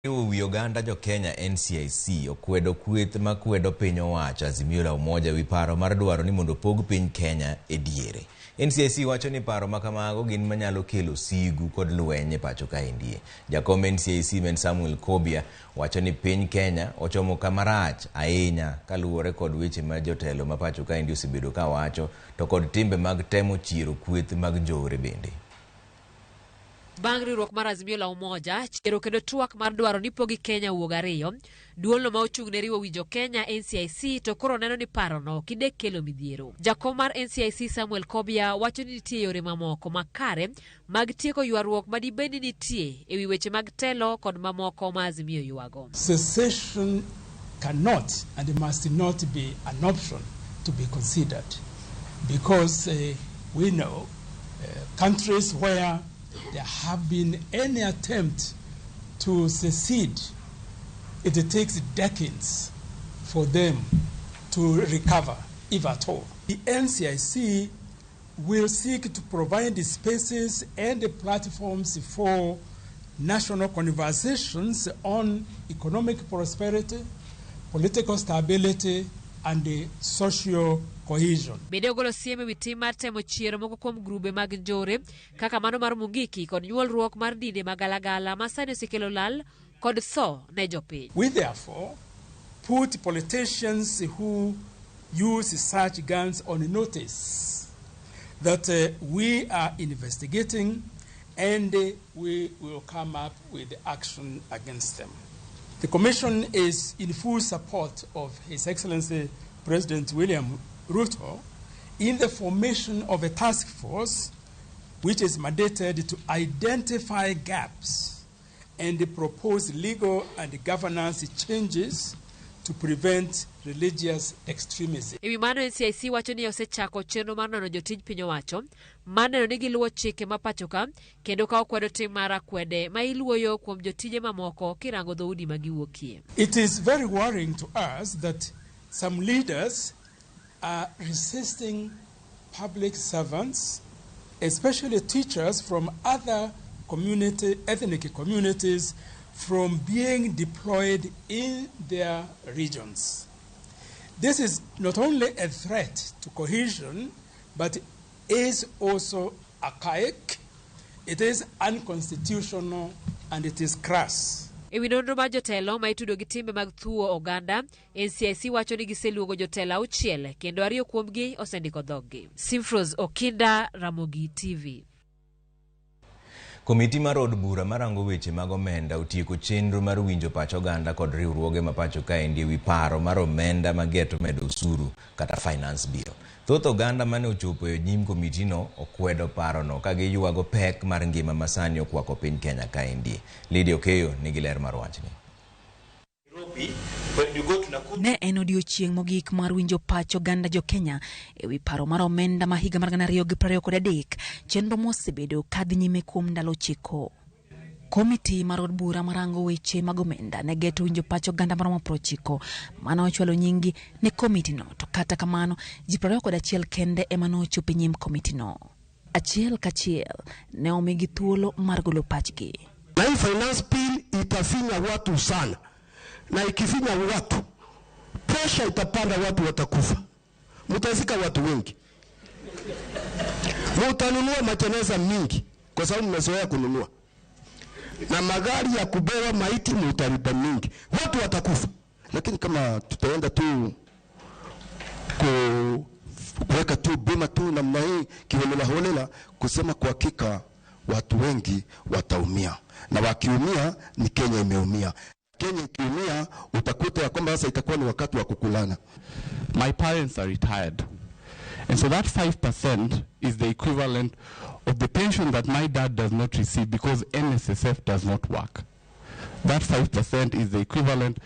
Riwo wi oganda jo Kenya NCIC okwedo kweth makwedo piny owacho Azimio la Umoja wi paro mar dwaro ni mondo opog piny Kenya e diere. NCIC wacho ni paro ma kamago gin manyalo kelo sigu kod lweny e pacho kaendie. Jakom NCIC men Samuel Kobia wacho ni piny Kenya ochomo kama rach ahinya kaluwore kod weche ma jotelo ma pacho kaendi osebedo ka wacho to kod timbe mag temo chiero kweth mag njore bende. Bang' riwruok mar Azimio la Umoja chiero kendo twak mar dwaro ni pogi Kenya wuog ariyo, duolno ma ochung' ne riwo winjo Kenya NCIC to koro neno ni parono kinde kelo midhiero. Jakom mar NCIC Samuel Kobia wacho ni nitie yore mamoko makare mag tieko ywaruok ma dibed ni nitie e wi weche mag telo kod mamoko ma Azimio ywago. Secession cannot and must not be an option to be considered because we know countries where there have been any attempt to secede, it takes decades for them to recover, if at all. The NCIC will seek to provide the spaces and the platforms for national conversations on economic prosperity, political stability, and the social cohesion. Bende ogolo siem e wi tim mar temo chiero moko kuom grube mag njore kaka mano mar Mungiki kod nyuolruok mar dinde magalagala ma sani osekelo lal kod tho ne jopiny. We therefore put politicians who use such guns on notice that we are investigating and we will come up with action against them. The Commission is in full support of His Excellency President William Ruto in the formation of a task force which is mandated to identify gaps and propose legal and governance changes to prevent religious extremism. E wi mano NCIC wacho ni osechako chenro mar nono jotij piny owacho mar neno ni giluwo chike ma pacho ka kendo ka okwedo tim mar akwede ma iluoyo kuom jotije mamoko kirango dhoudi ma giwuokie. It is very worrying to us that some leaders are resisting public servants, especially teachers from other community, ethnic communities, from being deployed in their regions. This is not only a threat to cohesion, but is also archaic, it is unconstitutional, and it is crass. E wi nonro mar jotelo ma itudo gi timbe mag thuo oganda, NCIC wacho ni giseluongo jotelo auchiel kendo ariyo kuomgi osendiko dhoggi. Simfros Okinda, Ramogi TV. Komiti mar od bura marango weche mag omenda otieko chenro mar winjo pach oganda kod riwruoge ma pacho kaendi ewi paro mar omenda mageto medo osuru kata finance bill. Thoth oganda mane ochopo e nyim komitino okwedo parono ka giywago pek mar ngima masani okwako piny Kenya kaendi. Lydia Okeyo nigi ler mar wachni. Ne en odiochieng' mogik mar winjo pach oganda jo Kenya e wi paro mar omenda ma higa mar 2023, chenro mosebedo ka dhi nyime kuom ndalo 9. Komiti mar od bura marango weche mag omenda ne geto winjo pach oganda maromo 90 mane ochwalo nyinggi ne komitino, to kata kamano ji 21 kende ema nochopo e nyim komitino. Achiel kachiel ne omigi thuolo mar golo pachgi. Na hii finance bill itafinya watu sana, na ikifinya watu pressure itapanda, watu watakufa, mutazika watu wengi, mutanunua majeneza mingi kwa sababu mmezoea kununua, na magari ya kubeba maiti mutalipa mingi, watu watakufa. Lakini kama tutaenda tu kuweka tu bima tu namna hii kiholela holela, kusema kwa hakika watu wengi wataumia, na wakiumia ni Kenya imeumia. Kenya ikiumia utakuta ya kwamba sasa itakuwa ni wakati wa kukulana. My parents are retired, and so that 5% is the equivalent of the pension that my dad does not receive because NSSF does not work. That 5% is the equivalent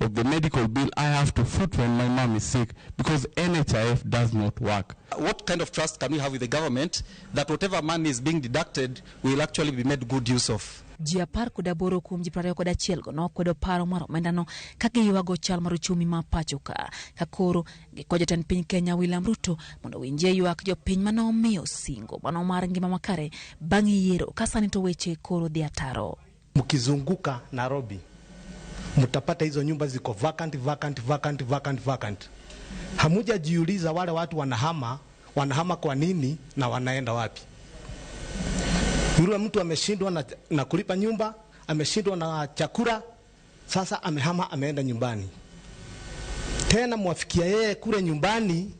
of the medical bill I have to foot when my mom is sick because NHIF does not work. What kind of trust can we have with the government that whatever money is being deducted will actually be made good use of? Ji 18 kuom ji 21 go nokwedo paro mar omendano ka giywago chal mar uchumi ma pacho ka, ka koro gikwayo jatend piny Kenya William Ruto mondo owinjie ywak jopiny mane omiyo singo mano mar ngima makare bang' yiero, ka sani to weche koro dhi ataro. Mkizunguka Nairobi Mtapata hizo nyumba ziko vacant, vacant, vacant, vacant, vacant. Hamujajiuliza wale watu wanahama, wanahama kwa nini na wanaenda wapi? Yule mtu ameshindwa na kulipa nyumba, ameshindwa na chakula, sasa amehama, ameenda nyumbani. Tena mwafikia yeye kule nyumbani,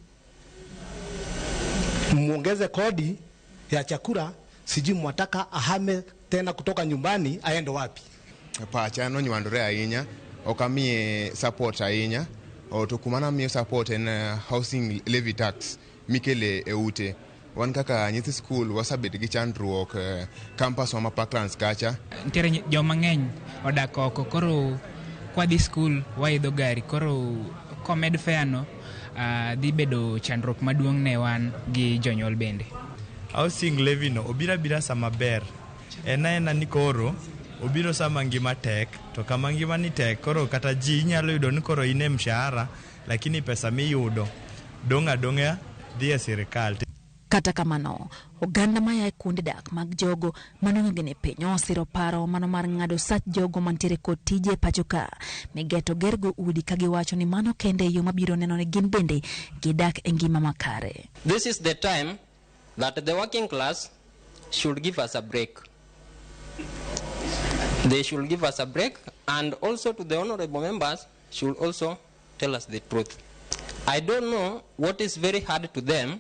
muongeze kodi ya chakula, sijui mwataka ahame tena kutoka nyumbani aende wapi? Pacha nonywandore ahinya, ok amiye support ahinya. To kuma namiyo support en housing levy tax mikele e ute. Wan kaka nyithi skul wasebet gi chandruok campus wa ma Parklands kacha. Nitiere joma ng'eny odak oko, koro kwadhi skul waidho gari, koro komed fare no dhi bedo chandruok maduong' ne wan gi jonyuol bende. Housing levy no obiro abira sama ber. En aena ni koro obiro sama ngima tek, to kama ngima ni tek koro kata ji inyalo yudo ni koro in e mshahara, lakini pesa miyudo dong' adong'a dhi e sirikal. Kata kamano, oganda maya e kuonde dak mag jogo manong'o ne piny osiro paro mano mar ng'ado sach jogo mantiere kod tije e pacho ka migeto gergo udi ka giwacho ni mano kende e yo mabiro neno ni gin bende gidak e ngima makare. This is the time that the working class should give us a break. They should give us a break, and also to the honorable members should also tell us the truth. I don't know what is very hard to them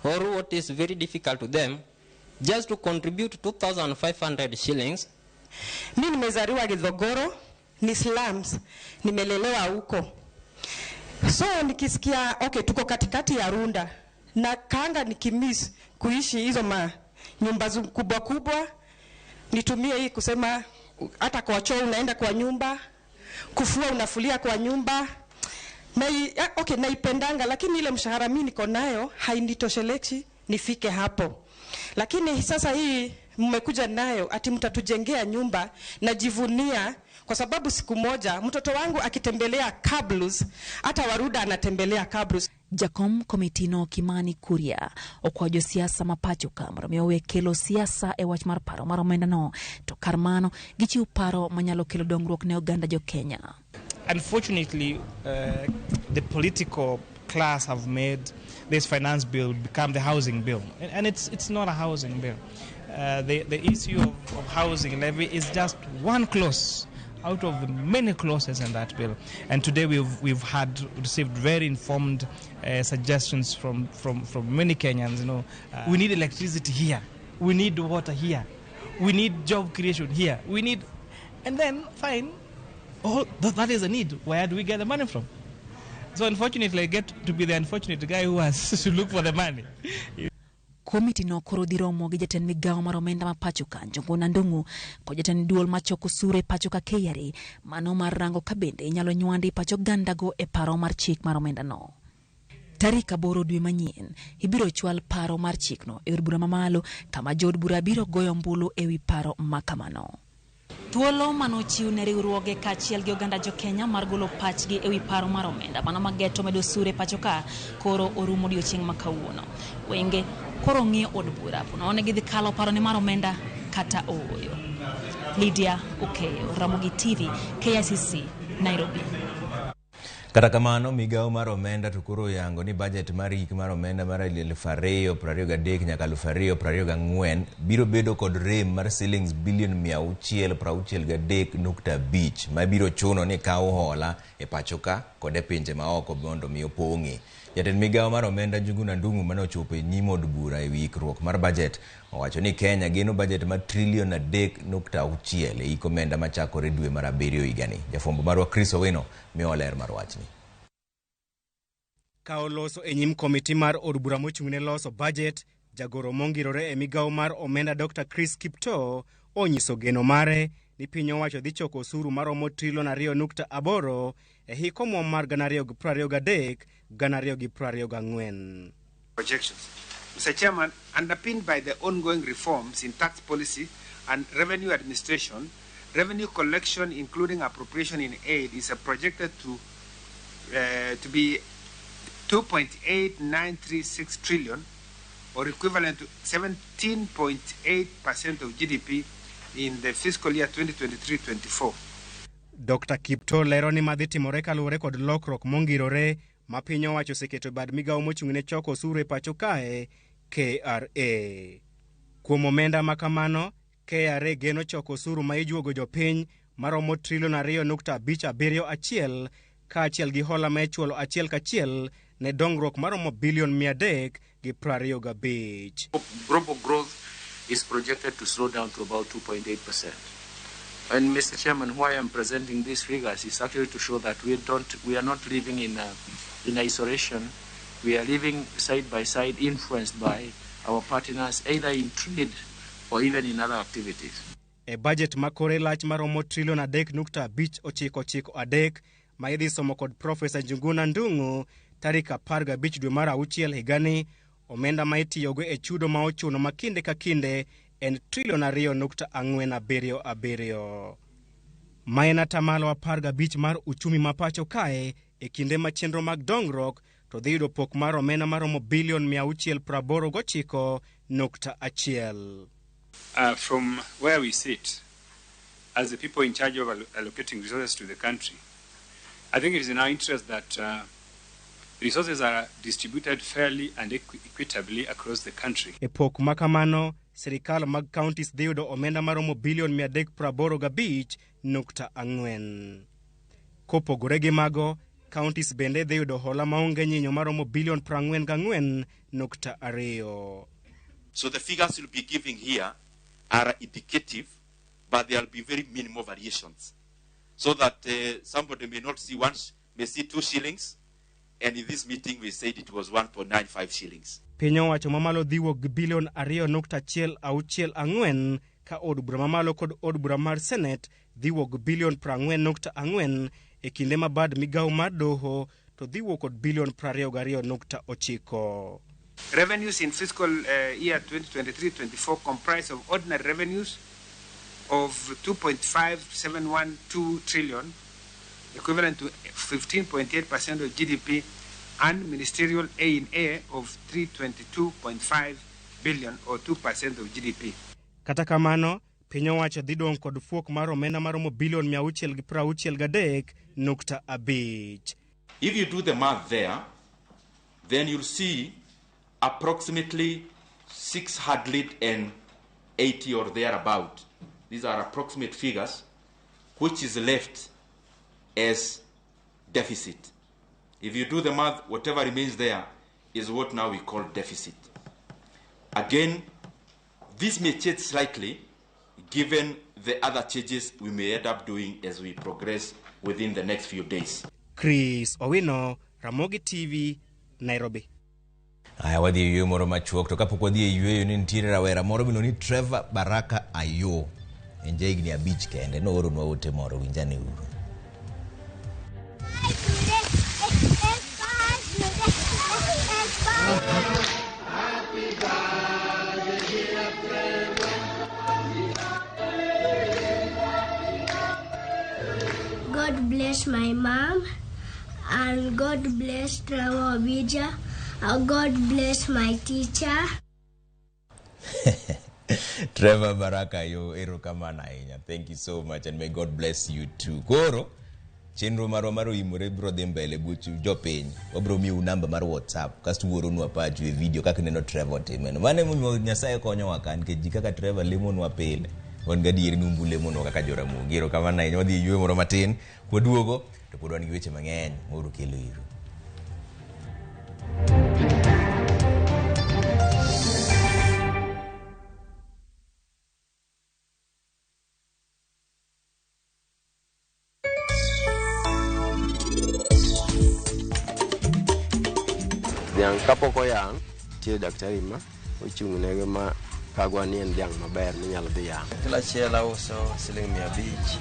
or what is very difficult to them just to contribute 2,500 shillings. Mi nimezaliwa Githogoro, ni slums, nimelelewa huko. So nikisikia okay, tuko katikati ya Runda na kanga nikimiss kuishi hizo ma nyumba kubwa kubwa, nitumie hii kusema hata kwa choo unaenda kwa nyumba, kufua unafulia kwa nyumba. Na okay, naipendanga, lakini ile mshahara mimi niko nayo hainitoshelezi nifike hapo. Lakini sasa hii mmekuja nayo ati mtatujengea nyumba, najivunia kwa sababu siku moja mtoto wangu akitembelea Kablus, hata Waruda anatembelea Kablus. Jakom komitino Kimani Kuria okwayo josiasa ma pacho ka mondo mi owe kelo siasa e wach mar paro mar omenda no, to kar mano gichiw paro manyalo kelo dongruok ne oganda jo Kenya. Unfortunately, the political class have made this finance bill become the housing bill, and it's not a housing bill. The issue of housing levy is just one clause out of the many clauses in that bill. And today we've had received very informed suggestions from many Kenyans. You know, we need electricity here, we need water here, we need job creation here, we need, and then fine. Oh, that is a need. Where do we get the money from? So unfortunately, I get to be the unfortunate guy who has to look for the money. Komiti no koro dhi romo gi jatend migawo mar omenda ma pacho ka Njuguna Ndung'u kod jatend duol machoko osuru e pacho ka KRA mano mar rango ka bende inyalo nywandi pach ogandago e paro mar chik mar omenda no. Tarik 8 dwe manyien ibiro chwal paro mar chikno e od bura mamalo kama jood bura biro goyo ombulu ewi paro makamano. Thuolo manochiw ne riwruoge kaachiel gi oganda jo Kenya mar golo pachgi ewi paro mar omenda mano mageto medo osuru e pacho ka koro orumo odiochieng' ma kawuono. Wenge koro ng'iyo od bura ponono gidhi kalo paro ne mar omenda kata ooyo. Lydia Okeyo, Ramogi TV, KICC, Nairobi. Kata kamano, migawo mar omenda to koro oyango ni bajet mar hik mar omenda mar 2023 nyaka 2024 biro bedo kod rem mar silings bilion 663.5 ma biro chuno ni kaw hola e pacho ka kod e pinje maoko mondo mi opong'e. Jatend migawo mar omenda Njuguna Ndung'u mane ochopo e nyim od bura ewi ikruok mar bajet owacho ni Kenya geno bajet mar trilion 3.6 e hik omenda machakore dwe mar 7 higani. Jafwambo marwa Chris Owino miyowa ler mar wachni. Ka oloso e nyim komiti mar od bura mochung' ne loso bajet, jagoro mongirore e migawo mar omenda Dr. Chris Kiptoo onyiso geno mare ni piny owacho dhi choko osuru maromo trilion 2.8 e hik omwom mar 2023 2024. Projections. Mr. Chairman, underpinned by the ongoing reforms in tax policy and revenue administration, revenue collection, including appropriation in aid, is projected to be 2.8936 trillion, or equivalent to 17.8% of GDP in the fiscal year 2023-24. Dr. Kiptoo lero ni madhi timore kaluwore kod lokruok mongirore ma piny owacho oseketo e bad migawo mochung' ne choko osuru e pacho kae KRA. Kuom omenda ma kamano, KRA geno choko osuru ma ijuogo jopiny maromo trilion 2.571 kaachiel gi hola ma ichulo achiel kachiel ne dongruok maromo bilion 325. Global growth is projected to slow down to about 2.8%. And Mr. Chairman, why I'm presenting these figures is actually to show that we are not living in isolation. We are living side by side, influenced by our partners, either in trade or even in other activities. E budget ma kore lach maromo trilion 3.5993 ma idhi somo kod Profesa Njuguna Ndung'u tarik 15 dwe mar auchiel higani, omenda ma itiyogo e chudo ma ochuno ma kinde ka kinde en trilion 2.477. Ma en atamalo 15 mar uchumi ma pacho kae e kinde ma chenro mag dongruok to dhi yudo pok mar omenda maromo bilion 689.1. From where we sit, as the people in charge of allocating resources to the country, I think it is in our interest that resources are distributed fairly and equitably across the country. E pok makamano, sirikal mag counties dhi yudo omenda maromo bilion 385.4. Kopogore gi mago, counties bende dhi yudo hola maonge nyinyo maromo bilion 44.2. So the figures you'll be giving here are indicative, but there will be very minimal variations, so that somebody may not see one, may see 2 shillings, and in this meeting we said it was 1.95 shillings. Piny owacho mamalo dhi wuok gi bilion 2.164 ka od bura mamalo kod od bura mar Senate dhi wuok gi bilion 40.4 e kinde ma bad migawo mar doho to dhi wuok kod bilion 22.9. Revenues in fiscal year 2023-24 comprise of ordinary revenues of 2.5712 trillion, equivalent to 15.8% of GDP, and ministerial A&A of 322.5 billion or 2% of GDP. Kata kamano, piny owacho dhi dong' kod fuok mar omenda maromo bilion 663.5. If you do the math there, then you'll see approximately 680 or thereabout. These are approximate figures, which is left as deficit. If you do the math, whatever remains there is what now we call deficit. Again, this may change slightly given the other changes we may end up doing as we progress within the next few days. Chris Owino, Ramogi TV, Nairobi. Aya, wadhi e yueyo moro machuok, to kapok wadhi e yueyo ni nitiere rawera moro miluongo ni Trevor Baraka Ayo. En jahigni 5 kende, nooronwa ote moro, winjane uru. God bless my mom, and God bless Trevor Obija. God bless my teacher. Trevor Baraka yo, erokamano ahinya. Thank you so much and may God bless you too. Koro, chenro marwa mar oimore biro dhi mbele buch jopiny. Wabiro miyou namba mar WhatsApp kasto uoronwa pachu e video kaka ineno Trevor timeno. Mano emomiyo Nyasaye konyowa ka nikech ji kaka Trevor lemonwa pile. Wan gadieri ni umbu lemonwa kaka Joramogi. Erokamano ahinya. Wadhi e yueyo moro matin. Kwaduogo to pod wan gi weche mang'eny mabiro kelo iru. Dhiang' kapok oyang', nitie daktari ma ochung' negi ma kagwa ni en dhiang' maber minyalo dhi yang'. Kila achiel auso siling 500.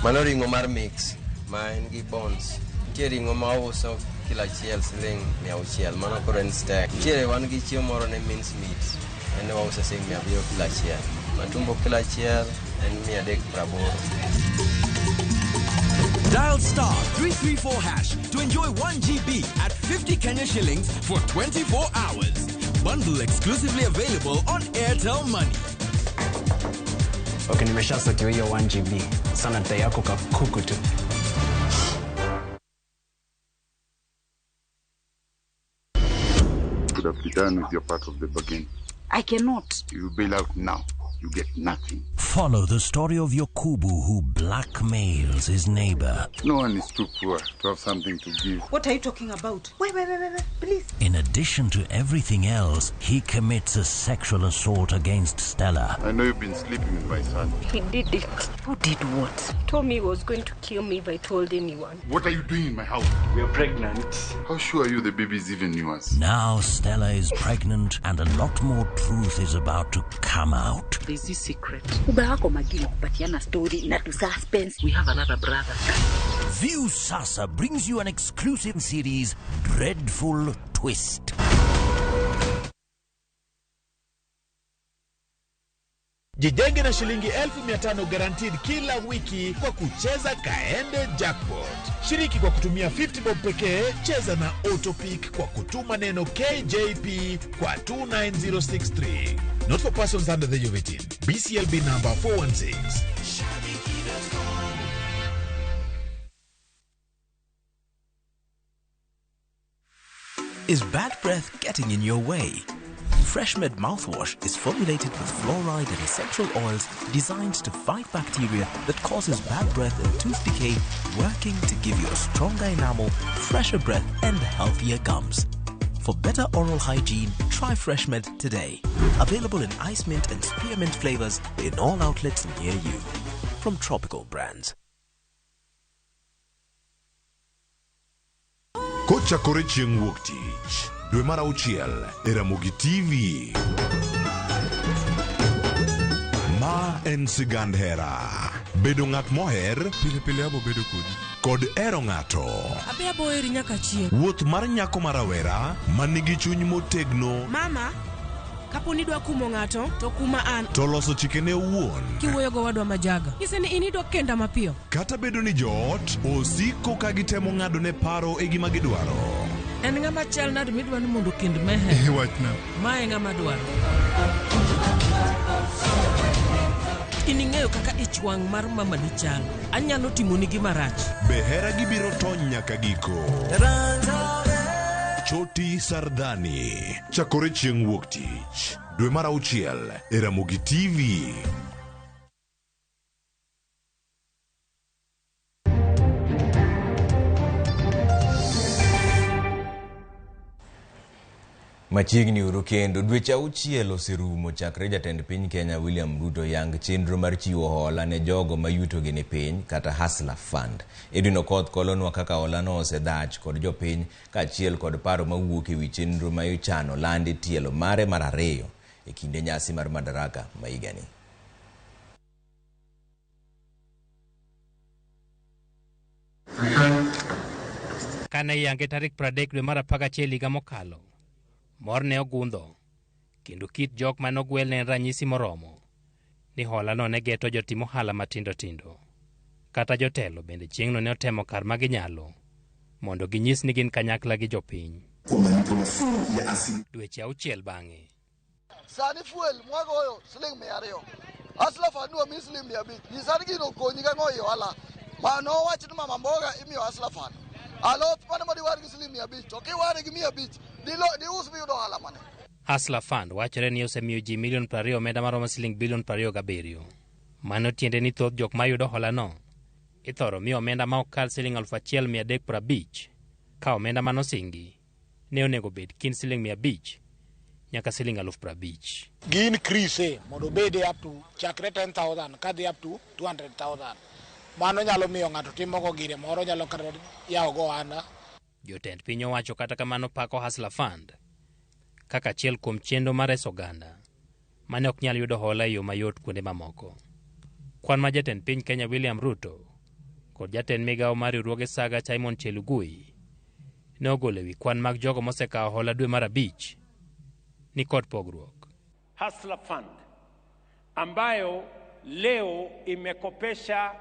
Mano ring'o mar mix ma en gi bones. Nitie ring'o ma auso kila achiel siling 600, mano koro en steak. Nitiere wan gi chiemo moro ne mince meat, en wauso siling 700 kila achiel. Matumbo kila achiel en 380. Dial star 334 hash to enjoy 1 GB at 50 Kenya shillings for 24 hours. Bundle exclusively available on Airtel Money. Okay, nimeshasotiwa hiyo 1 GB. Sana dai yako kakuku tu. could have been done with your part of the bargain. I cannot. You bail out now, you get nothing. Follow the story of Yokubu who blackmails his neighbor. No one is too poor to have something to give. What are you talking about? Wait, wait, wait, wait, wait, please. In addition to everything else, he commits a sexual assault against Stella. I know you've been sleeping with my son. He did it. Who did what? He told me he was going to kill me if I told anyone. What are you doing in my house? We are pregnant. How sure are you the baby is even yours? Now Stella is pregnant and a lot more truth is about to come out. There's this secret. Uba wako magini kupatiana story na tu suspense. We have another brother. View Sasa brings you an exclusive series, Dreadful Twist. Jijenge na shilingi 1500 guaranteed kila wiki kwa kucheza Kaende Jackpot. Shiriki kwa kutumia 50 bob pekee, cheza na Autopick kwa kutuma neno KJP kwa 29063. Not for persons under the age of 18. BCLB number 416. Is bad breath getting in your way? FreshMed mouthwash is formulated with fluoride and essential oils designed to fight bacteria that causes bad breath and tooth decay, working to give you a stronger enamel, fresher breath, and healthier gums. For better oral hygiene, try FreshMed today. Available in ice mint and spearmint flavors in all outlets near you. From Tropical Brands. Kochakore chieng' wuok tich dwe mar auchiel e Ramogi TV. Ma en sigand hera, bedo ng'at moher Pile pile abo bedo kodi. kod hero ng'ato. Abe abo heri nyaka chieng'. Wuoth mar nyako ma rawera ma nigi chuny motegno Mama, kapo ni idwa kumo ng'ato, to kuma an. to loso chikene owuon. Kiwuoyo gowadwa majaga. Nyise ni in idwa kenda mapiyo. Kata bedo ni joot osiko ka gitemo ng'ado ne paro e gima gidwaro. En ng'ama chal nade midwa ni mondo okend Meher? Wachna. Ma e ng'ama dwaro. In ing'eyo kaka ich wang' mar mamani chal. Anyalo timoni gima rach. Be hera gibiro tony nyaka giko? Choti Sardani. Chakore chieng' wuok tich. Dwe mar auchiel e Ramogi TV. Machiegni uru kendo dweche auchiel oserumo chakre jatend piny Kenya William Ruto yang chenro mar chiwo hola ne jogo ma yutogi ni piny kata Hustler Fund. Edwin Okoth kolonwa kaka hola no osedhach kod jopiny kaachiel kod paro mawuok ewi chenro ma ichano landi tielo mare mar ariyo e kinde nyasi mar Madaraka ma higani. Kane iyange tarik 30 dwe mar 11 higa mokalo, mor ne ogundho, kendo kit jok mane ogwel ne en ranyisi moromo ni hola no ne geto jotim ohala matindo tindo. Kata jotelo bende chieng'no ne otemo kar ma ginyalo mondo ginyis ni gin kanyakla gi jopiny. Dweche auchiel bang'e, Sani fuel mwagoyo siling 200. Hustler Fund wa mi siling 500. Nyisani gino okonyi gang'o e ohala. Mano wach ni mama mboga imiyo Hustler Fund. Alot mane madiwar gi siling 500 to kiware gi 500 dilo dius miyud ohala mane. Hustler Fund wachore ni osemiyo ji milion 20 omenda maromo siling bilion 27. Mano tiende ni thoth jok mayudo holano ithoro mi omenda ma ok kal siling 1350 ka omenda manosingi ne onego bed kind siling 500 nyaka siling 50,000. Gi increase mondo obede up to chakre 10,000 kadhi up to 200,000. Mano nyalo miyo ng'ato timogo gire moro, nyalo kata yawo go ohala. Jotend piny owacho kata kamano pako Hustler Fund kaka achiel kuom chenro mar reso oganda mane ok nyal yudo hola e yo mayot kuonde mamoko. Kwan ma jatend piny Kenya William Ruto kod jatend migawo mar riwruoge Saga Simon Chelugui ne ogolo ewi kwan mag jogo mosekawo hola dwe mar abich ni kod pogruok. Hustler Fund ambayo leo imekopesha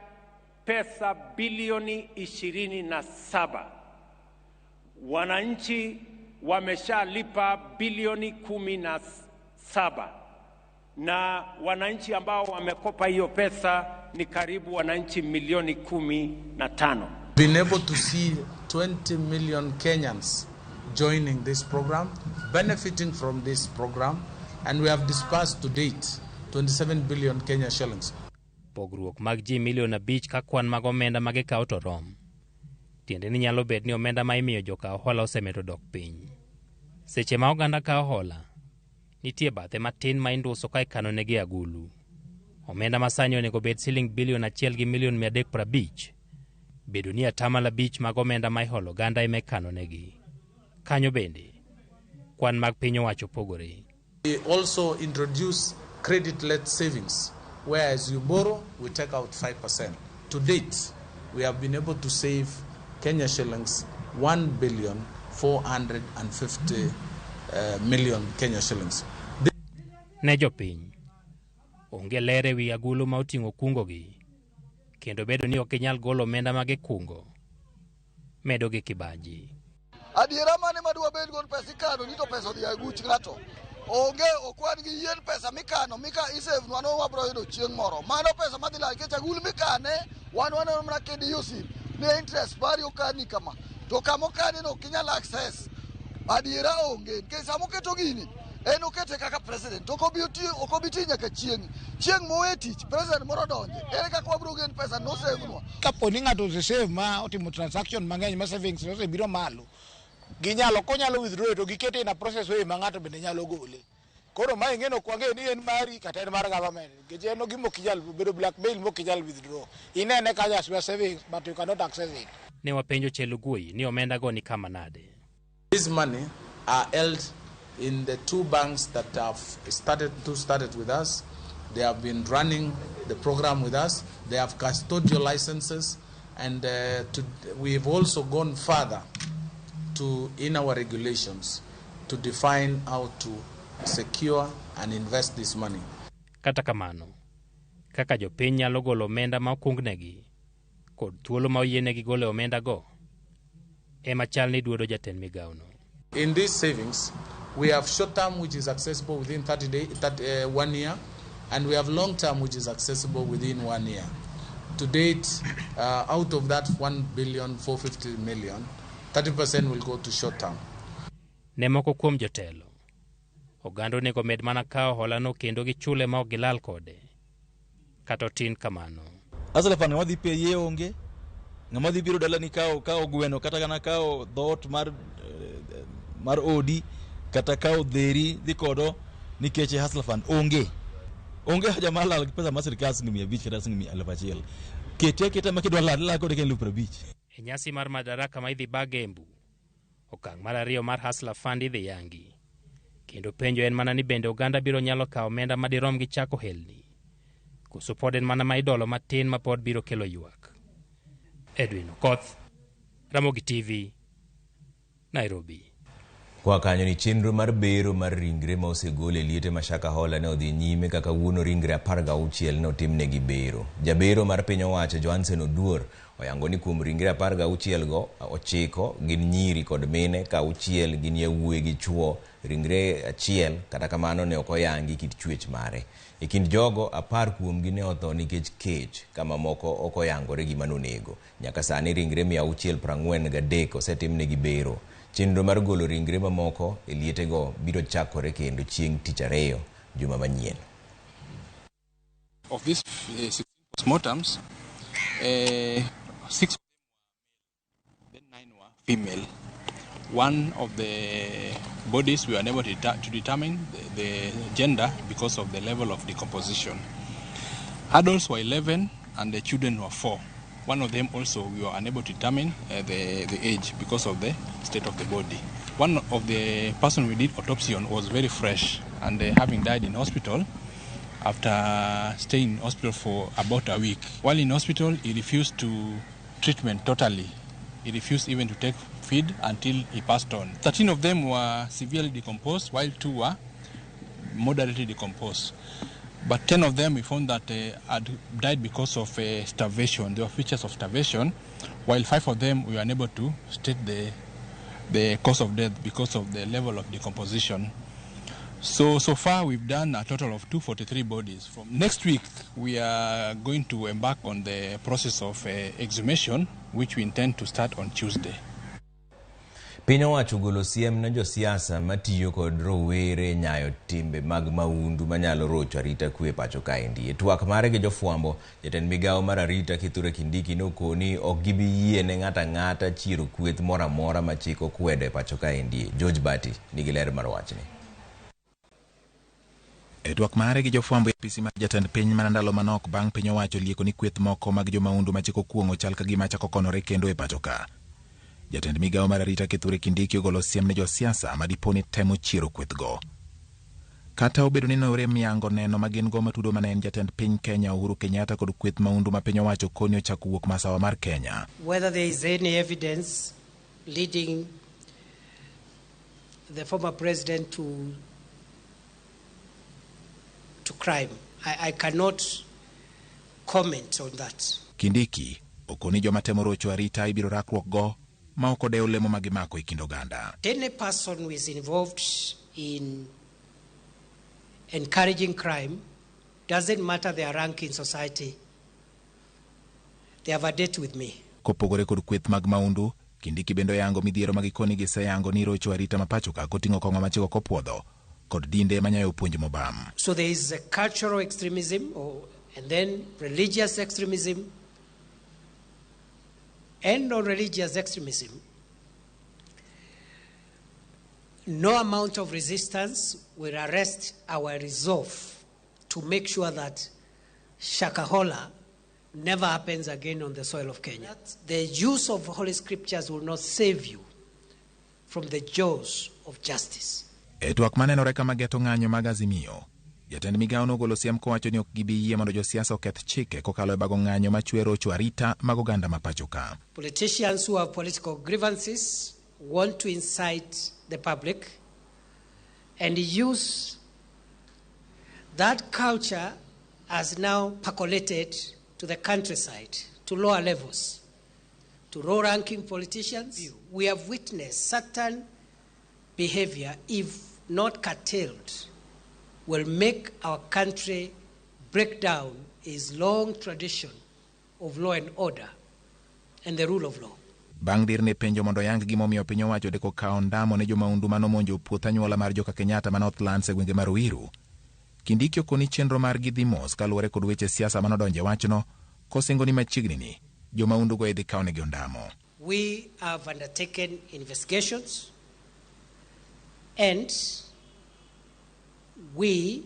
pesa bilioni 27. Wananchi wameshalipa bilioni 17, na wananchi ambao wamekopa hiyo pesa ni karibu wananchi milioni 15. Been able to see 20 million Kenyans joining this program, benefiting from this program, and we have disbursed to date 27 billion Kenya shillings. Pogruok mag ji milion 5 ka kwan mag omenda ma gikawo to rom. Tiende ni nyalo bet ni omenda ma imiyo jokaw hola osemedo dok piny. Seche ma oganda kawo hola, nitie bathe matin ma induso ka ikanonegi agulu. Omenda ma sani onego bed siling bilion 1.350 million. Bedo ni 5% mag omenda ma iholo oganda ema ikanonegi. Kanyo bende, kwan mag piny owacho pogore. We also introduce credit-led savings, where as you borrow, we take out 5%. To date, we have been able to save Kenya shillings 1 billion 450 million Kenya shillings. Ne jopiny, onge ler ewi agulu ma oting'o kungogi, kendo bedo ni ok ginyal golo omenda ma gikungo, medo gi kibaji. Adiera mane madwa bed go ni pesa ikano ni to pesa odhi e aguch ng'ato. Onge, ok wan gi yien pesa mikano mika isave nwa no wabro yudo chieng' moro. Mano pesa madhi lal nikech agulu mikane wan waneno mana kidiyo sim ni interest mari okani kama. To kama okani no ok inyal access. Adiera onge nikech sama oketo gini en okete kaka president ok obi ok obi ti nyaka chieng'. Chieng' mowe tich president moro donje. Ere kaka wabro gen pesa nosave nwa. Kapo ni ng'ato osesave ma otimo transaction mang'eny ma savings osebiro malo, ginyalo konyalo withdraw to gikete in a process way ma ng'ato bende nyalo gole. Koro ma ing'e ok wang'e ni en mari kata en mar government nikech en gima ok inyal bedo blackmail mok inyal withdraw. Inene kanyo as your savings, but you cannot access it. Ne wapenjo Chelugui ni omenda go ni kama nade. This money are held in the two banks that have started with us. They have been running the program with us. They have custodial licenses, and we've also gone further to in our regulations to define how to secure and invest this money. Kata kamano, kaka jopiny nyalo golo omenda ma okungnegi kod thuolo ma oyienegi golo omenda go, ema chal ni duodo jatend migawono. In these savings, we have short term, which is accessible within 30 day, 30, 1 year, and we have long term, which is accessible within 1 year. To date, out of that 1 billion 450 million, 30% will go to short term. Ne moko kuom jotelo, oganda onego med mana kawo holano kendo gichule ma ok gilal kode. Kata otin kamano. Hustler Fund ng'ama dhi peye onge, ng'ama dhi biro dalani kawo gweno kata kana kawo dhoot mar odi kata kawo dheri dhi kodo nikech Hustler Fund onge. Onge haja mar lal gi pesa mar sirikal siling 500 kata siling 1,000. Kete aketa ma kidwa lal ilal kode ka en 50,000. E nyasi mar Madaraka ma idhi bag Embu, okang' mar ariyo mar Hustler Fund idhi yangi. Kendo penjo en mana ni bende oganda biro nyalo kawo omenda madirom gi chako helni. Koso pod en mana ma idolo matin ma pod biro kelo ywak. Edwin Okoth, Ramogi TV, Nairobi. Kwa kanyo ni chenro mar bero mar ringre ma osegol e liete ma Shakahola ne odhi nyime kaka kawuono ringre 16 ne otimnegi bero. Jabero mar piny owacho Johansen Oduor oyango ni kuom ringre 16 go, 9 gin nyiri kod mine ka 6 gin yawuoyi gi chuo. Ringre achiel kata kamano ne ok oyangi kit chwech mare. E kind jogo, 10 kuomgi ne otho nikech kech ka mamoko ok oyangore gima nonego. Nyaka sani ringre 643 osetimnegi bero. Chenro mar golo ringre mamoko e lietego biro chakore kendo chieng' tich ariyo juma manyien. Of these 16 postmortems, 6 of them were male, then 9 were female. One of the bodies we were unable to determine the gender because of the level of decomposition. Adults were 11 and the children were 4. One of them also we were unable to determine the age because of the state of the body. One of the person we did autopsy on was very fresh and having died in hospital after staying in hospital for about a week. While in hospital, he refused to treatment totally. He refused even to take feed until he passed on. 13 of them were severely decomposed, while 2 were moderately decomposed. But 10 of them we found that had died because of starvation. There were features of starvation, while 5 of them we were unable to state the cause of death because of the level of decomposition. So far we've done a total of 243 bodies. From next week, we are going to embark on the process of exhumation, which we intend to start on Tuesday. Piny owacho ogolo siem ne josiasa matiyo kod rowere nyayo timbe mag maundu manyalo rocho arita kwe pacho kaendi. E twak mare gi jofwambo, jatend migawo mar arita Kithure Kindiki nokoni ok gibi yie ne ng'ato ang'ata chiero kweth moro amora ma chik okwedo e pacho kaendi. George Bati nigi ler mar wachni. E twak mare gi jofwambo e apisi mar jatend piny mana ndalo manok bang' piny owacho lieko ni kweth moko mag jomaundu ma chik okuong'o chal ka gima chako konore kendo e pacho ka. Jatend migawo mar arita Kithure Kindiki ogolo siem ne josiasa ma dipo ni temo chiero kwethgo. Kata obedo ni norem yango neno ma gin go matudo mane en jatend piny Kenya Uhuru Kenyatta kod kweth maundu ma piny owacho koni ochako wuok masawa mar Kenya. Whether there is any evidence leading the former president to crime, I cannot comment on that. Kindiki okoni joma temo rocho arita ibiro rakruok go ma ok odew lemo ma gimako e kind oganda. Any person who is involved in encouraging crime, doesn't matter their rank in society, they have a date with me. Kopogore kod kweth mag maundu, Kindiki bende oyango midhiero ma gikoni giseyango ni rocho arita ma pacho ka koting'o kong'o ma chik ok opuodho kod dinde manyayo puonj mobam. So there is a cultural extremism and then religious extremism and non-religious extremism. No amount of resistance will arrest our resolve to make sure that Shakahola never happens again on the soil of Kenya. The use of Holy Scriptures will not save you from the jaws of justice. E twak manenore kama geto ng'anyo mag Azimio, jatend migawo nogolo siem kowacho ni ok gibi yie mondo josiasa oketh chike kokalo e bago ng'anyo machwe rocho arita mag oganda ma pacho ka. Politicians who have political grievances want to incite the public and use that culture as now percolated to the countryside, to lower levels, to low-ranking politicians. We have witnessed certain behavior, if not curtailed, will make our country break down its long tradition of law and order and the rule of law. Bang' dirne penjo mondo oyang gimomiyo piny owacho deko kawo ndamo ne jomaundu manomonjo puoth anyuola mar joka Kenyatta ma Northlands e gwenge mar Ruiru, Kindiki okoni chenro margi dhi mos kaluwore kod weche siasa manodonjo e wachno, kosingo ni machiegni ni jomaundugo idhi kawnegi ondamo. We have undertaken investigations and we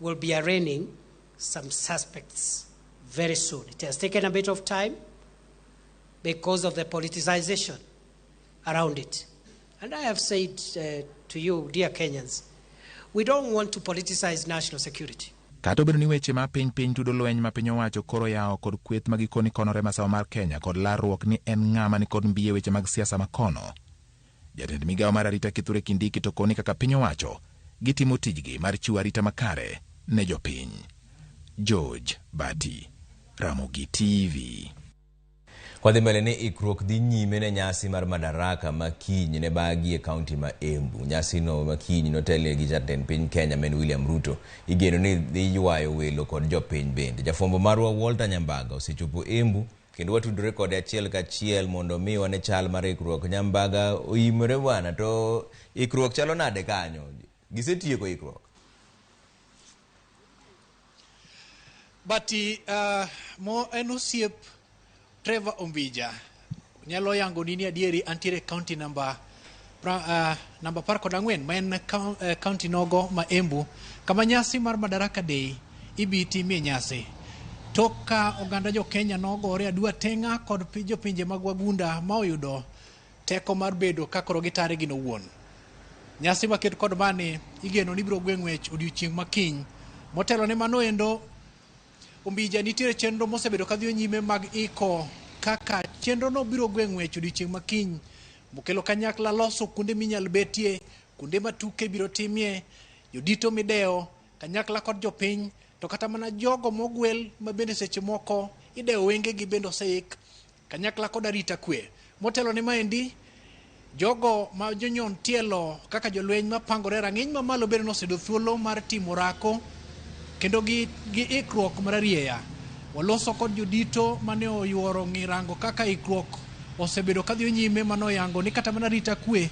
will be arraigning some suspects very soon. It has taken a bit of time because of the politicization around it. And I have said to you, dear Kenyans, we don't want to politicize national security. Kata obedo ni weche ma piny piny tudo lweny ma piny owacho koro yawo kod kweth ma gikoni konore masawa mar Kenya kod larruok ni en ng'ama ni kod mbi e weche mag siasa makono. Jatend migawo mar arita Kithure Kindiki to koni kaka piny owacho gitimo tijgi mar chiwo arita makare ne jopiny. George Bati, Ramogi TV. Kwadhi mbele ni ikruok dhi nyime ne nyasi mar Madaraka ma kiny ne bagi e kaunti ma Embu. Nyasino ma kiny notelne gi jatend piny Kenya men William Ruto. Igeno ni dhi ywayo welo kod jopiny bende. Jafwambo marwa Walter Nyambaga osechopo Embu kendo watudore kode achiel kachiel mondo mi wane chal mar ikruok. Nyambaga oimore bwana, to ikruok chalo nade kanyo? Gisetieko ikruok? Bati mo en osiep Trevor Ombija nyalo yango ni adieri antiere county number 14 ma en county nogo ma Embu kama nyasi mar Madaraka Day ibi timie nyasi. Tok ka oganda jo Kenya nogore adwa teng'a kod jopinje mag wagunda ma oyudo teko mar bedo ka koro gitare gin owuon. Nyasi maket kod mani igeno ni biro gwe ng'wech odiochieng' makiny. Motelo ne mano endo Ombija nitiere chenro mosebedo kadhi nyime mag iko kaka chenro no biro gwe ng'wech odiochieng' makiny mokelo kanyakla loso kuonde minyal betie, kuonde ma tuke biro timie, jodito midewo kanyakla kod jopiny, to kata mana jogo mogwel ma bende seche moko idewo wengegi bende oseik kanyakla kod arita kwe. Motelo ne maendi jogo ma jonyon tielo kaka jolweny mapangore rang'iny mamalo bende noseyudo thuolo mar timo orako kendo gi ikruok mararieya. Waloso kod jodito mane oyuoro ng'irango kaka ikruok osebedo kadhi nyime manoyango ni kata mana rita kwe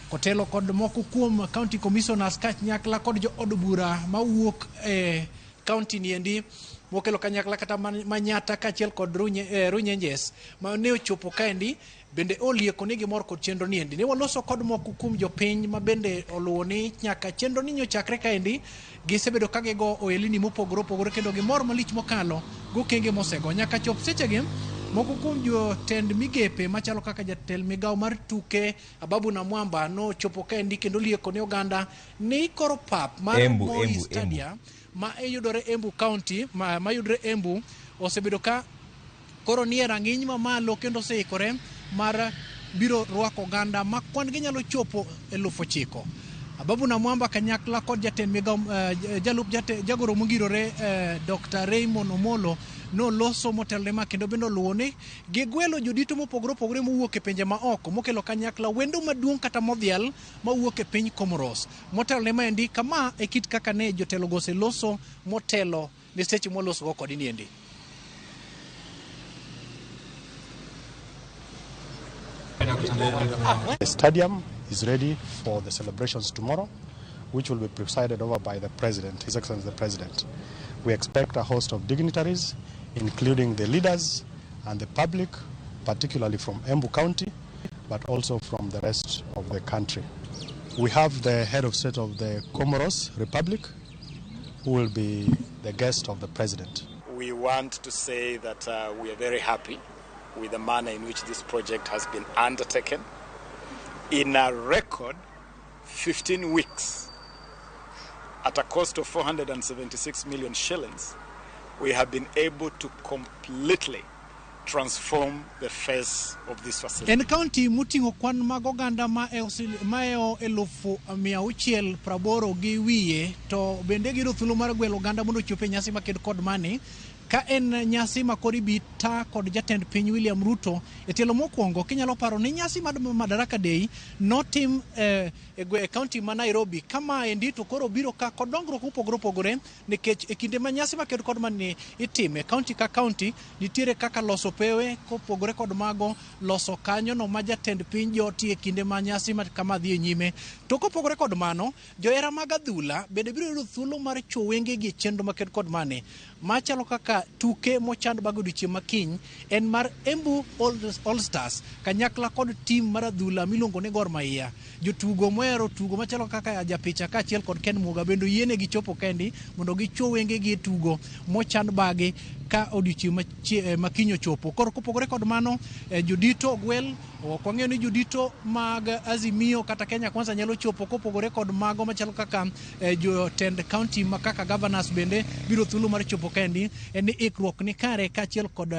kotelo kod moko kuom county commissioners kanyakla kod jo od bura mawuok e county niendi mokelo kanyakla kata Manyata kaachiel kod Runyenjes ma ne ochopo kaendi bende olieko ni gimor kod chenro niendi. Ne waloso kod moko kuom jopiny ma bende oluwo ni nyaka chenro ni nyochakre kaendi gisebedo ka gigo ohelni mopogore opogore kendo gimor malich mokalo gokenge mosego. Nyaka chop sechegi moko kuom jotend migepe machalo kaka jatend migawo mar tuke Ababu Namwamba nochopo kaendi kendo olieko ne oganda ni koro pap mar Moi Stadium ma yudore Embu County ma yudore Embu osebedo ka koro nie rang'iny mamalo kendo oseikore mar biro rwako oganda ma kwan gi nyalo chopo 9,000. Ababu Namwamba kanyakla kod jatend migawo jalup jagoro mongirore Dr. Raymond Omolo noloso motelone ma kendo bende oluwo ni gigwelo jodito mopogore opogore mowuok e pinje ma oko mokelo kanyakla wendo maduong' kata modhial mawuok e piny Comoros. Motelone maendi kama e kit kaka ne jotelo go oseloso motelo ne seche mwalosogo kod niendi. The stadium is ready for the celebrations tomorrow, which will be presided over by the President, His Excellency the President. We expect a host of dignitaries, including the leaders and the public, particularly from Embu County, but also from the rest of the country. We have the head of state of the Comoros Republic, who will be the guest of the President. We want to say that we are very happy with the manner in which this project has been undertaken. In a record 15 weeks, at a cost of 476 million shillings, we have been able to completely transform the face of this facility. En county moting'o kwan mag oganda maeo 680,000 gi wiye, to bende giyudo thuolo mar gwelo oganda mondo ochop e nyasi maked kod mani ka en nyasi ma koro ibi ta kod jatend piny William Ruto e tielo mokwongo. Kinyalo paro ni nyasi mar Madaraka Day notim e county ma Nairobi kama endi to koro biro ka kod dongruok mopogore opogore nikech e kinde ma nyasi maked kod mani itime county ka county nitiere kaka loso pewe kopogore kod mago loso kanyo no ma jatend piny joti e kinde ma nyasi kama dhi e nyime. To kopogore kod mano, johera mag adhula bende biro yudo thuolo mar chuo wengegi e chenro maked kod mani machalo kaka tuke mochan bang' odiochieng' makiny en mar Embu All Stars kanyakla kod tim mar adhula miluongo ni Gor Mahia. Jotugo mohero tugo machalo kaka Japicha kaachiel kod Ken Muga bende oyienegi chopo kendi mondo gichuo wengegi e tugo mochan bagi ka odiochieng' makiny ochopo. Koro kopogore kod mano, jodito ogwel, ok wang'eyo ni jodito mag Azimio kata Kenya Kwanza nyalo chopo kopogore kod mago machalo kaka jotend county ma kaka governors bende biro thuolo mar chopo kendi. En ni ikruok ni kare kaachiel kod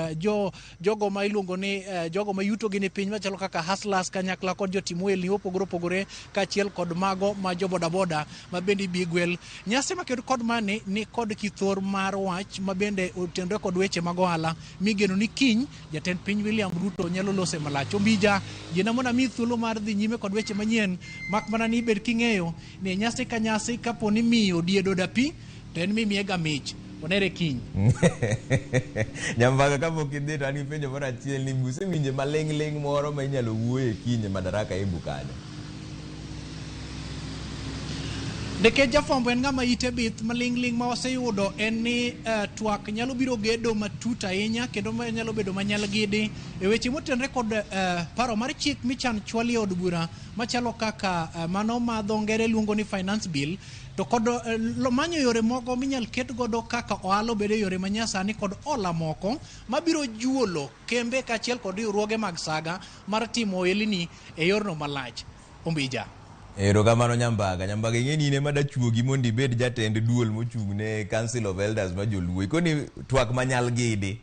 jogo ma iluongo ni jogo ma yuto gi ni piny machalo kaka hustlers kanyakla kod jotim ohelni mopogore opogore kaachiel kod mago ma jo bodaboda ma bende ibi gwel. Nyasi maked kod mani ni kod kithor mar wach ma bende otenore kod weche mag ohala migeno ni kiny jatend piny William Ruto nyalo lose malach. Ombija yiena mondo ami thuolo mar dhi nyime kod weche manyien mak mana ni bed king'eyo ni nyasi ka nyasi kapo ni miyo diedo dapi to en mimiye ga mich. Onere kiny. Nyambaga kapok idhi to an gi penjo moro achiel ni usewinje maling' ling' moro ma inyalo wuoye kiny e Madaraka Embu kanyo. Nikech jafwambo en ng'ama ite bith, maling'ling' ma waseyudo en ni twak nyalo biro gedo matut ahinya kendo nyalo bedo manyal gidi e weche motenore kod paro mar chik michan chwali e od bura machalo kaka mano ma dho ngere luongo ni finance bill to kod manyo yore moko minyal ket godo kaka ohala obed e yore manyasani kod hola moko mabiro juolo kembe kaachiel kod riwruoge mag saga mar timo ohelni e yorno malach. Ombija. Erokamano Nyambaga. Nyambaga ing'e ni in ema dachuogi mondo ibed jatend duol mochung' ne Council of Elders ma joluo. Ikoni twak manyal gidi.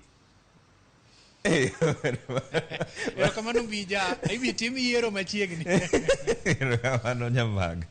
Erokamano Mbija, ibi tim yiero machiegni. Erokamano Nyambaga.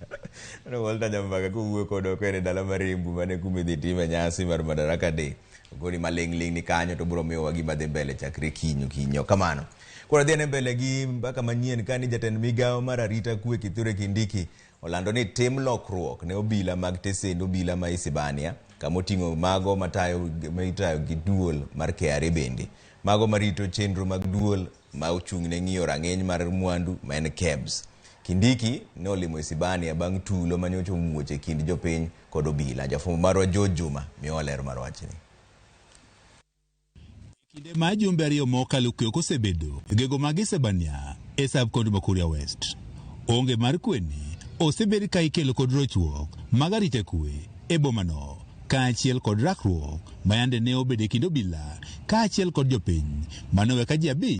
Mano Walter Nyambaga kowuoyo kodwa koen e dala mar Embu mane kuma idhi time nyasi mar Madaraka Day. Ogoni maling' ling' ni kanyo to biro miyowa gima dhi mbele chakre kiny okinyi. Kamano. Koro adhi ane mbele gi mbaka manyien ka ni jatend migawo mar arita kwe Kithure Kindiki olando ni tim lokruok ne obila mag tesend obila ma Isibania kama oting'o mago matayo ma itayo gi duol mar KRA bende. mago marito chenro mag duol ma ochung' ne ng'iyo rang'iny mar mwandu ma en KEBS. Kindiki ne olimo Isebania bang' tulo manyocha omuoch e kind jopiny kod obila. Jafwambo marwa George Juma miyowa ler mar wachni. Kinde ma jumbe ariyo mokalo kwe ok osebedo e gwenge mag Isebania e sub county ma Kuria West. Onge mar kweni osebed ka ikelo kod rochruok mag arita kwe e bomano kaachiel kod rakruok ma yande ne obedo e kind obila kaachiel kod jopiny manowe ka ji 5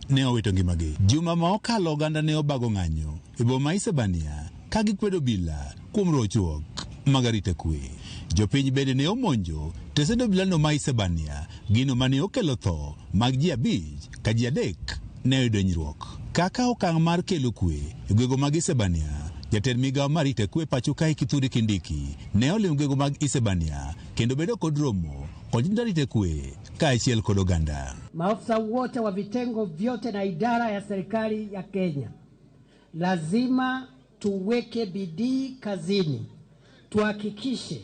ne owito ngimagi. Juma ma okalo oganda ne obago ng'anyo e boma ma Isebania ka gikwedo obila kuom rochruok mag arita kwe. Jopiny bende ne omonjo tesend obilano ma Isebania, gino mane okelo tho mag ji 5 ka ji 3 ne oyudo hinyruok. Kaka okang' mar kelo kwe e gwenge mag Isebania, jatend migawo mar arita kwe pacho kae Kithure Kindiki ne olimo gwenge mag Isebania kendo bedo kod romo kod jotend arita kwe kaachiel kod oganda. Maafisa wote wa vitengo vyote na idara ya serikali ya Kenya lazima tuweke bidii kazini, tuhakikishe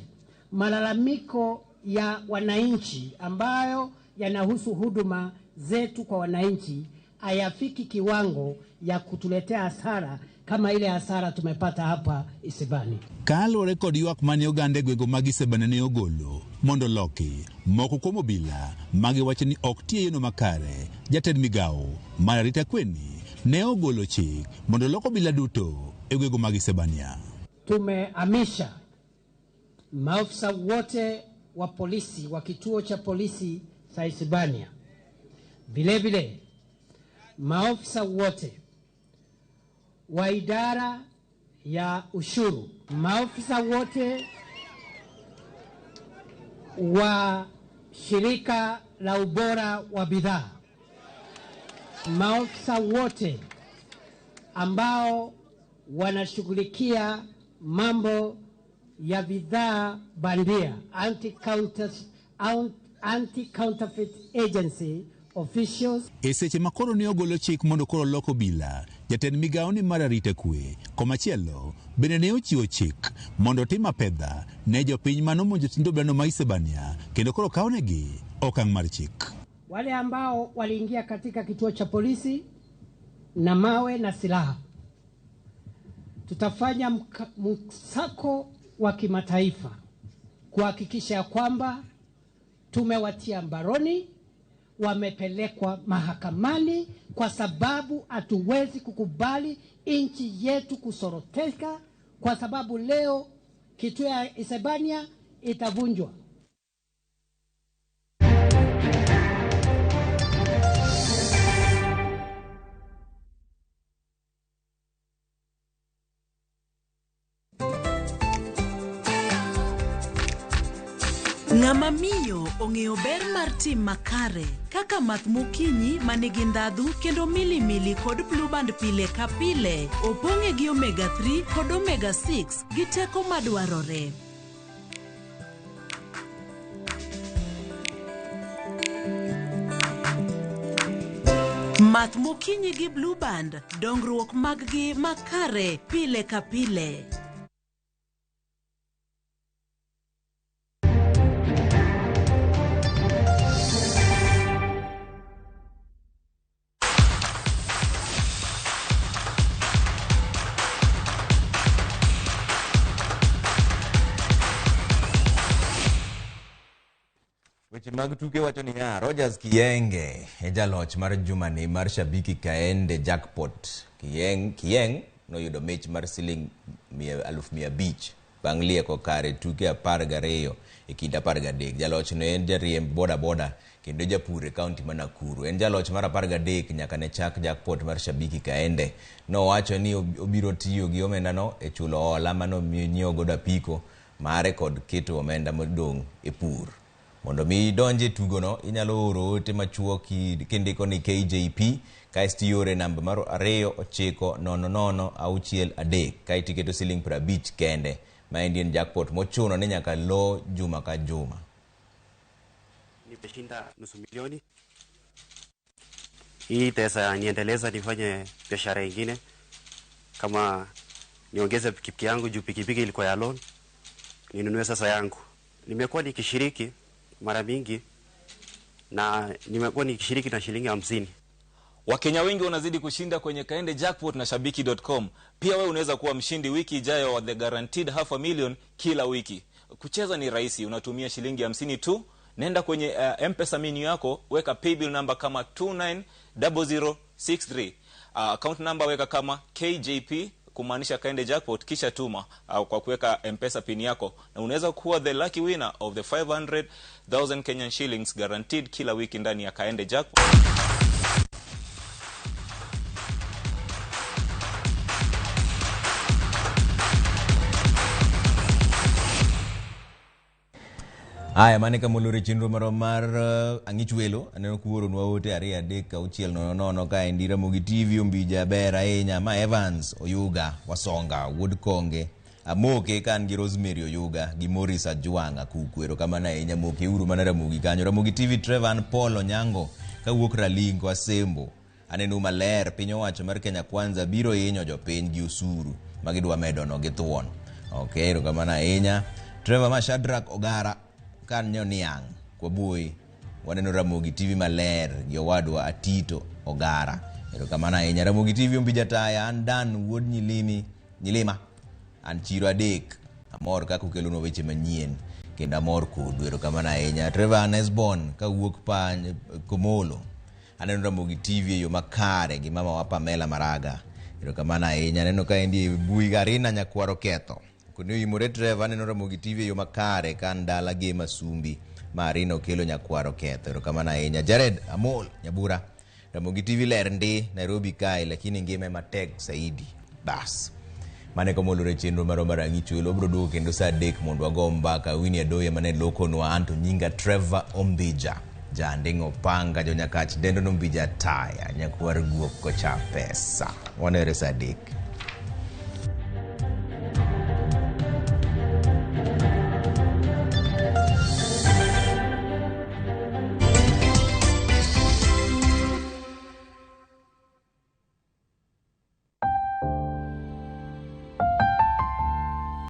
malalamiko ya wananchi ambayo yanahusu huduma zetu kwa wananchi hayafiki kiwango ya kutuletea hasara kama ile hasara tumepata hapa Isebania. Kaluwore kod ywak mane oganda e gwenge mag Isebania ne ogolo mondo loki moko kuom obila magiwacho ni ok ti e yono makare, jatend migawo mar arita kweni ne ogolo chik mondo lok obila duto e gwenge mag Isebania. Tumehamisha maafisa wote wa polisi wa kituo cha polisi cha Isebania, vile vile maafisa wote wa idara ya ushuru, maafisa wote wa shirika la ubora wa bidhaa, maafisa wote ambao wanashughulikia mambo ya bidhaa bandia, anti-counterfeit agency officials. E seche ma koro ne ogolo chik mondo koro lok obila, jatend migawo ni mar arita kwe komachielo bende ne ochiwo chik mondo otim apedha ne jopiny manomonjo tindo obilano ma Isebania kendo koro kawnegi okang' mar chik. Wale ambao waliingia katika kituo cha polisi na mawe na silaha, tutafanya msako wa kimataifa kuhakikisha kwamba tumewatia mbaroni, wamepelekwa mahakamani, kwa sababu hatuwezi kukubali nchi yetu kusoroteka, kwa sababu leo kituo ya Isebania itavunjwa. Ng'ama miyo ong'eyo ber mar tim makare kaka math mokinyi manigi ndhadhu kendo milimili kod Blue Band pile ka pile opong'e gi omega 3 kod omega 6 gi teko madwarore. Math mokinyi gi Blue Band, dongruok mag gi makare pile ka pile. Weche mag tuke wacho niya, Rogers Kiyenge e jaloch mar jumani mar Shabiki Kaende Jackpot. Kiyeng noyudo mich mar siling 500,000 bang' lieko kare tuke 12 e kind 13. Jaloch no en jariemb boda boda kendo japur e kaunti ma Nakuru. En jaloch mar 13 nyaka ne chak jackpot mar Shabiki Kaende. Nowacho ni obiro tiyo gi omendano e chulo hola mane onyiewo godo apiko mare kod keto omenda modong' e pur. Mondo mi idonje tugono, inyalo oro ote machuok kindiko ni KJP kaeto iore namba mar 29006 3 kaeto iketo siling 50 kende. Maendi en jackpot mochuno ni nyaka lo juma ka juma. Nimeshinda 500,000. Hii pesa niendeleza nifanye biashara ingine, kama niongeze pikipiki yangu juu pikipiki ilikuwa ya loan, ninunue sasa yangu. Nimekuwa nikishiriki mara mingi Na nimekuwa nikishiriki na shilingi 50. Wakenya wengi wanazidi kushinda kwenye Kaende Jackpot na Shabiki.com. Pia wewe unaweza kuwa mshindi wiki ijayo wa the guaranteed 500,000 kila wiki. Kucheza ni rahisi, unatumia shilingi 50 tu. Nenda kwenye M-Pesa menu yako, weka paybill number kama 290063. Account number weka kama KJP kumaanisha Kaende Jackpot, kisha tuma kwa kuweka M-Pesa pin yako, na unaweza kuwa the lucky winner of the 500,000 Kenyan shillings guaranteed kila wiki ndani ya Kaende Jackpot. Aya, mane kamolore chenro marwa mar ang'ich welo. Aneno kuoronwa ote 2 3 6 0 0 kaendi. Ramogi TV Ombija ber ahinya. Ma Evans Oyuga Wasonga wuod Konge Amoke kan gi Rosemary Oyuga gi Morris Ajwang' Akuku. Erokamano ahinya, moke uru mana Ramogi kanyo. Ramogi TV Trevor an Paul Onyango kawuok Ralingo Asembo. Aneno maler piny owacho mar Kenya Kwanza biro hinyo jopiny gi osuru magidwa medono gi thuon. Okay, erokamano ahinya. Trevor ma Shadrack Ogara kanyo niang' Kwabui waneno Ramogi TV maler gi owadwa Atito Ogara. Erokamano ahinya. Ramogi TV Ombija Taya an Dan wuod Nyilima an chiro 3. Amor kaka ukelonwa weche manyien kendo amor kodu. Erokamano ahinya. Trevor Nesbon kawuok Komolo aneno Ramogi TV e yo makare gi mama wa Pamela Maraga. Erokamano ahinya. Aneno kaendi bui Garina Nyakwaro Ketho koni oimore. Trevor aneno Ramogi TV e yo makare kan dala gi Masumbi ma Arina okelo Nyakwaro Ketho. Erokamano ahinya. Jared Amol Nyabura Ramogi TV ler ndi Nairobi kae lakini ngima ema tek saidi. Bas mane komolore chenro marwa mar ang'ich welo. Obiro duogo kendo saa 3 mondo wago mbaka. Winnie Adoya mane lokonwa, anto nyinga Trevor Ombija Janding'o Panga jonyakach dendo no Ombija Taya nyakwar guok kocha pesa. Wanere saa 3.